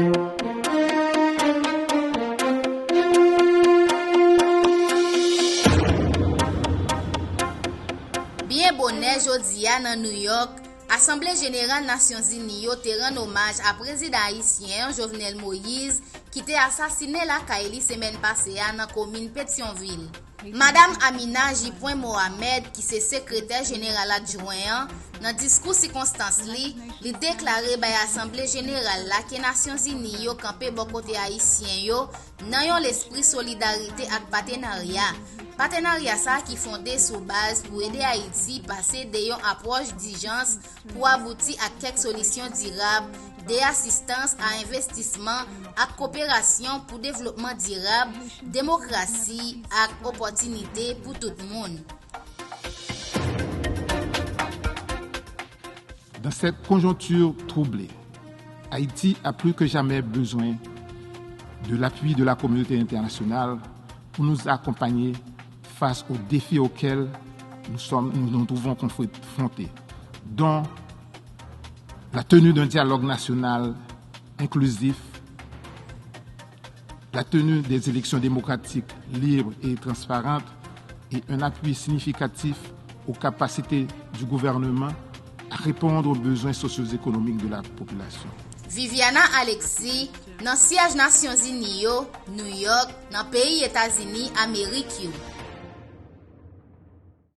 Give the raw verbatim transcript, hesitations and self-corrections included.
Byen bonè jodi a nan Nouyòk, Asanble Jeneral Nasyonzini yo te rann omaj a prezidan ayisyen an, Jovenel Moïse, ki te asasinen lakay li semèn pase a nan komin Petyonvil. Madam Amina Jipwen Mohamed, ki se sekretè jeneral adjwen an, nan diskou sikonstans li, li deklare bay Asanble Jeneral la ke Nasyonzini yo kanpe bò kote ayisyen yo nan yon lespri solidarite ak patenarya. Patenarya sa a ki fonde sou baz pou ede Ayiti pase de yon apwòch dijans pou abouti ak kèk solisyon dirab, de asistans a envestisman ak koperasyon pou devlopman dirab, demokrasi ak opòtinite pou tout moun. Dans cette conjoncture troublée, Haïti a plus que jamais besoin de l'appui de la communauté internationale pour nous accompagner face aux défis auxquels nous, sommes, nous nous trouvons confrontés, dont la tenue d'un dialogue national inclusif, la tenue des élections démocratiques libres et transparentes et un appui significatif aux capacités du gouvernement à répondre aux besoins socio-économiques de la population. Viviana Alexis, nan syèj Nasyonzini yo, Nouyòk, nan peyi Etazini Amerik yo.